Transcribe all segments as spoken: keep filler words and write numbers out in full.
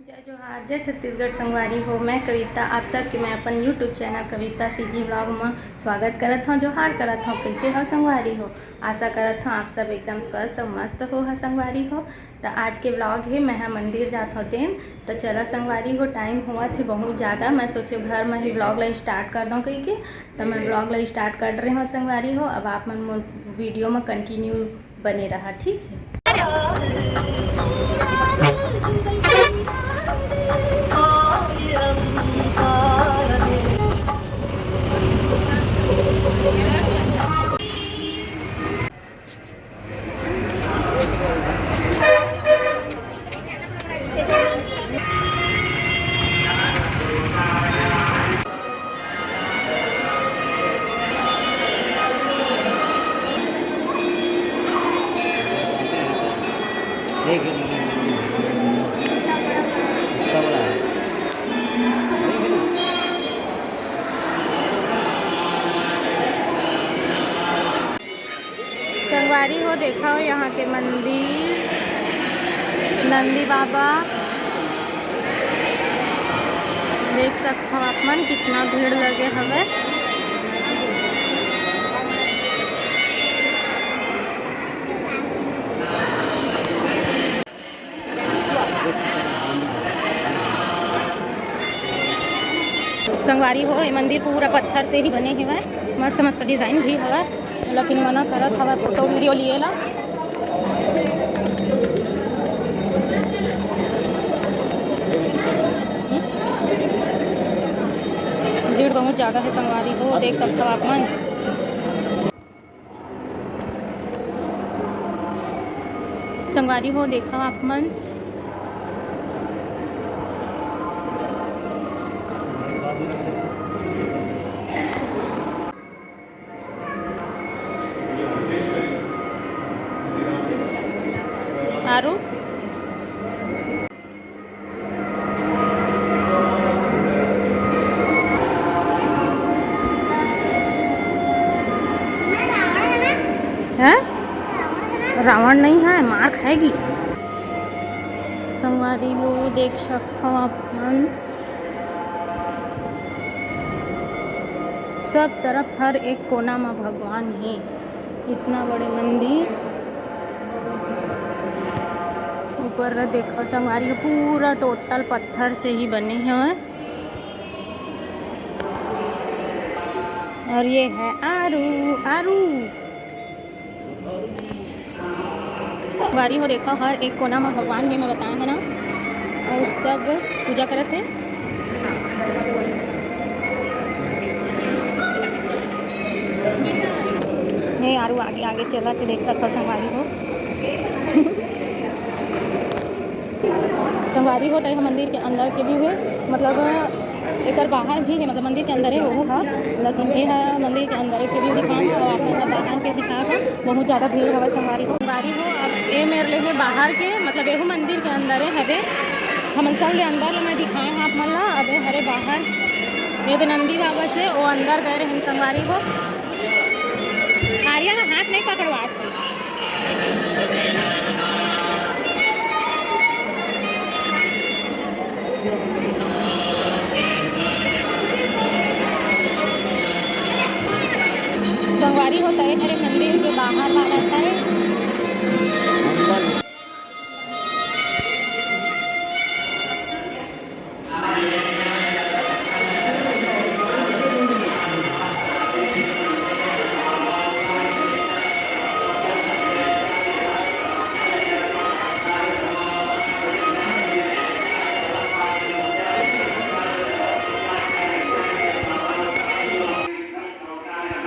जय जोहार, जय छत्तीसगढ़ संगवारी हो। मैं कविता, आप सबके मैं अपन YouTube चैनल कविता सीजी व्लॉग म स्वागत करत हौं। जोहार करत हौं। कइसे हव संगवारी हो? आशा करत हौं आप सब एकदम स्वस्थ अउ मस्त हो ह संगवारी हो। त आज के व्लॉग हे, मैं ह मंदिर जात हौं तेन। त चला संगवारी हो, टाइम होवत हे बहुत ज़्यादा, मैं सोचे घर म ही व्लॉग ला स्टार्ट कर दौं कहिके। त मैं व्लॉग ला स्टार्ट कर रहे हौं संगवारी हो। अब आप मन मोर वीडियो म कंटिन्यू बने रहा, ठीक है। संगवारी हो, देखव यहाँ के मंदिर, नंदी बाबा, देख सकथव आप मन कितना भीड़ लगे हवे। संगवारी हो, ये मंदिर पूरा पत्थर से ही बने हवय। मस्त मस्त डिजाइन भी हवय, लेकिन मना करत हवय फोटो वीडियो लिए ला। भीड़ बहुत ज्यादा है संगवारी हो, देख सकते हो आप मन। संगवारी हो, देखा आप मन। आरू हैं? रावण नहीं है, मार खाएगी। संगवारी हो, देख सकथव आप मन, सब तरफ हर एक कोना म भगवान हे। इतना बड़े मंदिर, ऊपर ला देखो संगवारी हो, पूरा टोटल पत्थर से ही बने हवय। और ये है आरू, आरू। संगवारी हो, देखो हर एक कोना म भगवान हे, मैं बताया है ना, और सब पूजा करत हे। हे आरू आगे आगे चलत हे, देख सकथव संगवारी हो। संगवारी हो, त एह मंदिर के अंदर के भी हे, मतलब एकर बाहर भी हे, मतलब मंदिर के अंदर हे ओहू ह, लेकिन एह मंदिर के अंदर के भी दिखात हव, आप मन ला बाहर के दिखात हव। बहुत ज्यादा भीड़ हवय संगवारी हो। संगवारी हो, अब ए मेर ले हे बाहर के, मतलब एहू मंदिर के अंदर हवे। हमन सब ले अंदर ले मैं दिखाए हव आप मन ला। अब ए हरे बाहर, ये दे नंदी बाबा से ओ अंदर गए रहे संगवारी हो। आर्या ह हाथ नहीं पकड़वात हे। संगवारी हो, त ए हरे मंदिर के बाहर वाला side।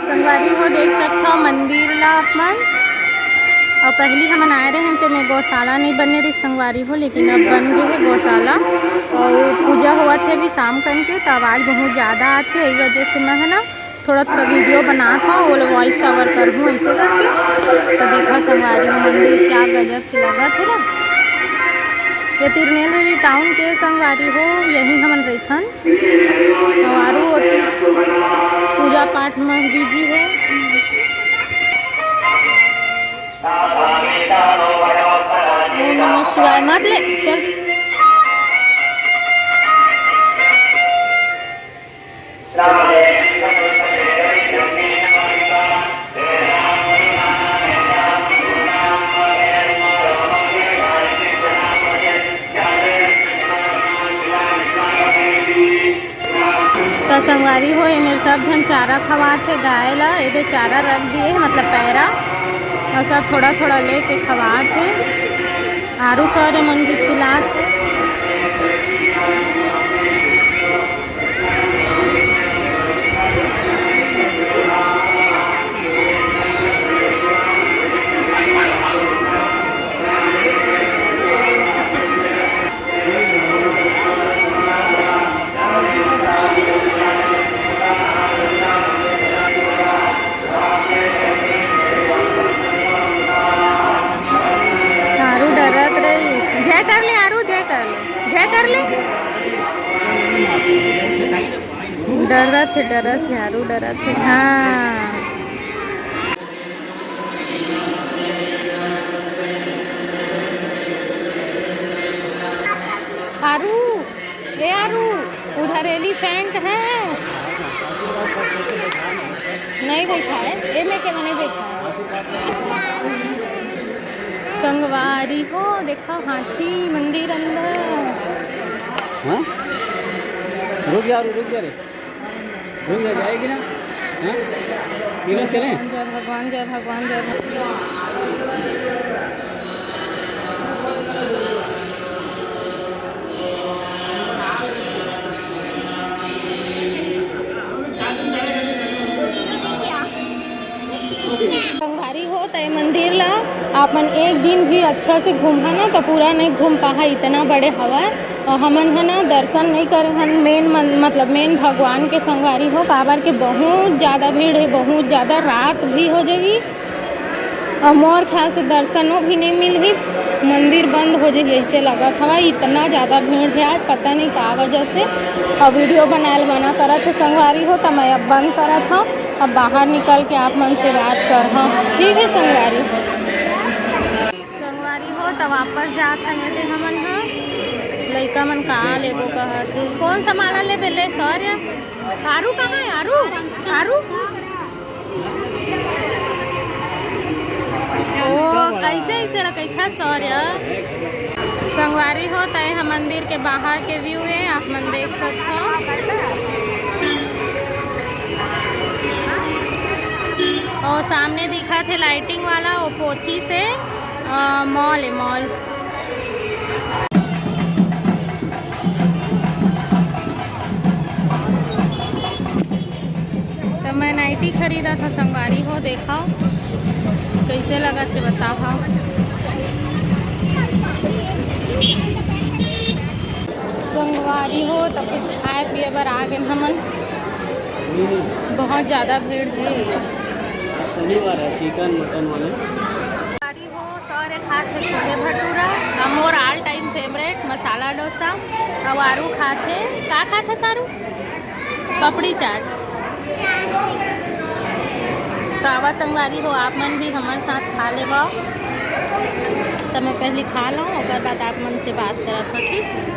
संगवारी हो, देख सकथव मंदिर ला आप मन। अउ पहली हमन आए रहेन, तेमे गौशाला नइ बने रहिस संगवारी हो, लेकिन अब बन गे हे गौशाला। अउ पूजा होवत हे अभी शाम कन के, त आवाज बहुत ज्यादा आथे, एही वजह से मैं ह ना थोड़ा थोड़ा वीडियो बनात हव, ओला voice over करहूँ ऐसे करके। तो देखा संगवारी हो, मंदिर क्या गजब के लगत हे ना। ये तिरनेलवेली टाउन के संगवारी हो, यही हमन रहिथन। अउ आरू ओती पूजा पाठ म बिजी हे। ओम नमः शिवाय, मत ले, चल। संगवारी हो, ये मेर सब झन चारा खवात हे गाय ला। एदे चारा रख दिए हे, मतलब पैरा, अउ सब थोड़ा थोड़ा लेके खवात हे। आरू सौर्य मन भी खिलात हे। आरू डरत रहिस। जय कर ले आरू, जय कर ले, जय कर ले। डरत हे, डरत हे आरू, डरत हे। हाँ। आरू, ए आरू, उधर एलिफेंट है। नहीं बैठा है, ए में के नहीं बैठा है। संगवारी हो, देखो हाथी मंदिर अंदर। हाँ? रुक जा, रुक जा रे। रुक जा, जाएगी ना? हाँ? तीनों चलें? जय भगवान, जय भगवान, जय भगवान। संगवारी हो, त ए मंदिर ला आप मन एक दिन भी अच्छा से घूमहा ना, त पूरा नहीं घूम पाहा, इतना बड़े हवय। अउ हमन ह ना दर्शन नहीं करे हन मेन मन, मतलब मेन भगवान के, संगवारी हो, काबर के बहुत ज़्यादा भीड़ हे, बहुत ज़्यादा, रात भी हो जाही। अउ मोर ख्याल से दर्शनो भी नहीं मिलही, मंदिर बंद हो जाही, ऐसे लगत हवय। इतना ज़्यादा भीड़ हे आज, पता नहीं का वजह से। अउ वीडियो बनाए ल मना करत हे संगवारी हो, त मैं अब बंद करत हव। अब बाहर निकल के आप मन से बात करहूँ, ठीक है संगवारी। संगवारी हो, त वापस जात हन एदे हमन ह। लइका मन का लेबो कहत हे, कौन सा माला लेबे ले सौर्य? आरू कहाँ है? आरू, आरू। ओ, कैसे इसे रखा था सौर्य? संगवारी हो, त ए ह मंदिर के बाहर के व्यू है, आप मन देख सकते हो। और सामने दिखा थे लाइटिंग वाला, वो पोथी से, अ, मॉल है, मॉल। त मैं नाइटी खरीदा था संगवारी हो, देखा कैसे लगत हे बताहा। संगवारी हो, त कुछ खाए पिए बर आ गेन हमन। बहुत ज़्यादा भीड़ है। शनिवार है, चिकन मटन वाले। संगवारी हो, सौर्य खात हे छोले भटूरा, अउ मोर all time favourite masala dosa. अउ आरू खात हे, का खात हे सारू? पपड़ी चाट। त आवा संगवारी हो, आप मन भी हमर साथ खा लेवा। त मैं पहली खा लूँ, ओकर बाद आप मन से बात करत हूँ, ठीक?